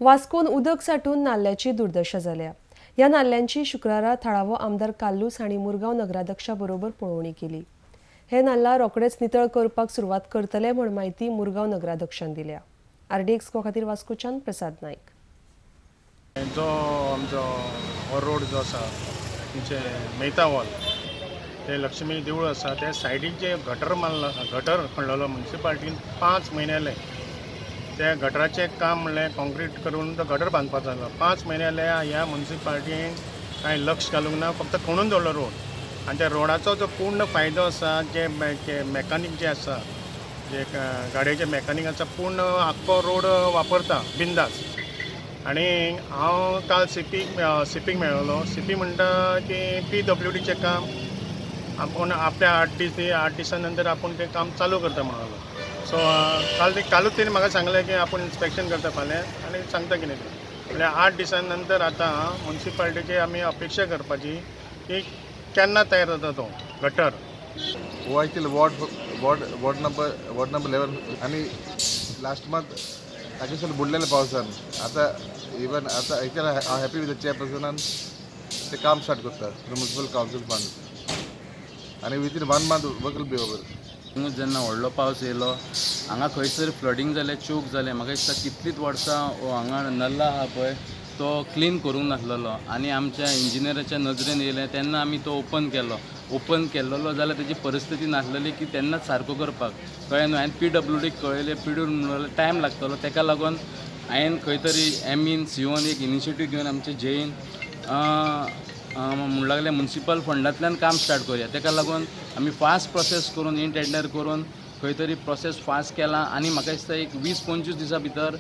वास्कोन उदक साठून नाल्ल्याची दुर्दशा जाल्या. ह्या नाल्ल्यांची शुक्रारा थळावो आमदार कार्लुस हांणी मुरगांव नगराध्यक्षा बरोबर पळोवणी केली. हे नाल्ला रोखडेच नितळ करपाक सुरवात करतले म्हण म्हायती मुरगांव नगराध्यक्षान दिल्या. आरडीएक्स गोवा खातीर वास्कोच्यान प्रसाद नायक. जो आमचो हो रोड जो आसा, तुमचे मेहता हॉल ते लक्ष्मी देवूळ आसा, त्या सायडीक जे गटर मारला, गटर खणलेलो मुन्सिपाल्टीन 5 म्हयने जाले. त्या गटराचें काम म्हणल्यार कॉन्क्रीट करून तो गटर बांदपाचो आसलो. 5 म्हयने जाले, ह्या मुन्सिपाल्टीन कांय लक्ष घालूंक ना, फक्त खणून दवरलो रोड. आनी त्या रोडाचो जो पूर्ण फायदो आसा, जे मॅकानीक जे आसा, जे गाडयेचे मॅकानीक आसा, पूर्ण आख्खो रोड वापरता बिंदास. आनी हांव काल सीपीक मेळ्ळो. सीपी म्हणटा की पीडब्ल्यूडीचें काम आपूण आपल्या 8 दीस, 8 दिसां नंतर आपूण तें काम चालू करता म्हणलो. सो काल ते कालूच तेणी म्हाका सांगलें की आपूण इन्स्पेक्शन करता फाल्यां आनी सांगता कितें तें. म्हणल्यार 8 दिसां नंतर आतां मुन्सिपाल्टीची आमी अपेक्षा करपाची की केन्ना तयार जाता तो गटर. हो actually ward number 11 आणि लास्ट मंथ ताचे बुडलेले पावसान. आतां इवन आतां एक्चुअली हांव हॅपी विथ the चेअरपर्सनान, ते काम स्टार्ट करता म्युनिसिपल कावन्सील फंड आनी within one month work will be over. जेन्ना व्हडलो पावस येयलो, हांगा खंयसर फ्लडींग जालें, चोक जालें. म्हाका दिसता कितलींच वर्सां हो हांगा नल्ला आहा पळय, तो क्लीन करूंक नासलेलो आनी आमच्या इंजिनियराच्या नजरेन येयलें तेन्ना आमी तो ओपन केलो. ओपन केल्लो जाल्यार तेजी परिस्थिती नासलेली की तेन्नाच सारको करपाक, कळ्ळें न्हू? हांवें पीडब्ल्यूडीक कळयलें. पीडब्ल्यू म्हणून टायम लागतलो. तेका लागून हांवें खंय तरी एमईन सीओन एक इनिशिएटीव घेवन आमचे जेईन म्हणूंक लागले, मुन्सिपल फंडांतल्यान काम स्टार्ट करुया. तेका लागून आमी फास्ट प्रोसेस करून, इन टेंडर करून खंय तरी प्रोसेस फास्ट केला आनी म्हाका दिसता एक 20-25 दिसां भितर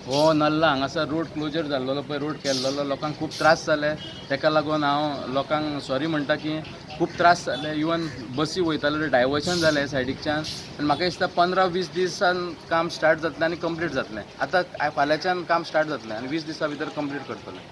हो नल्ला हांगासर रोड क्लोजर जाल्लो पळय, रोड केल्लो, लोकांक खूब त्रास जाले. तेका लागून हांव लोकांक सॉरी म्हणटा की खूब त्रास जाले. इवन बसी वयताल्यो, डायवर्शन जालें सायडीकच्यान. आनी म्हाका दिसता 15-20 दिसान काम स्टार्ट जातलें आनी कंप्लीट जातलें. आतां फाल्यांच्यान काम स्टार्ट जातलें आनी 20 दिसां भितर कंप्लीट करतलें.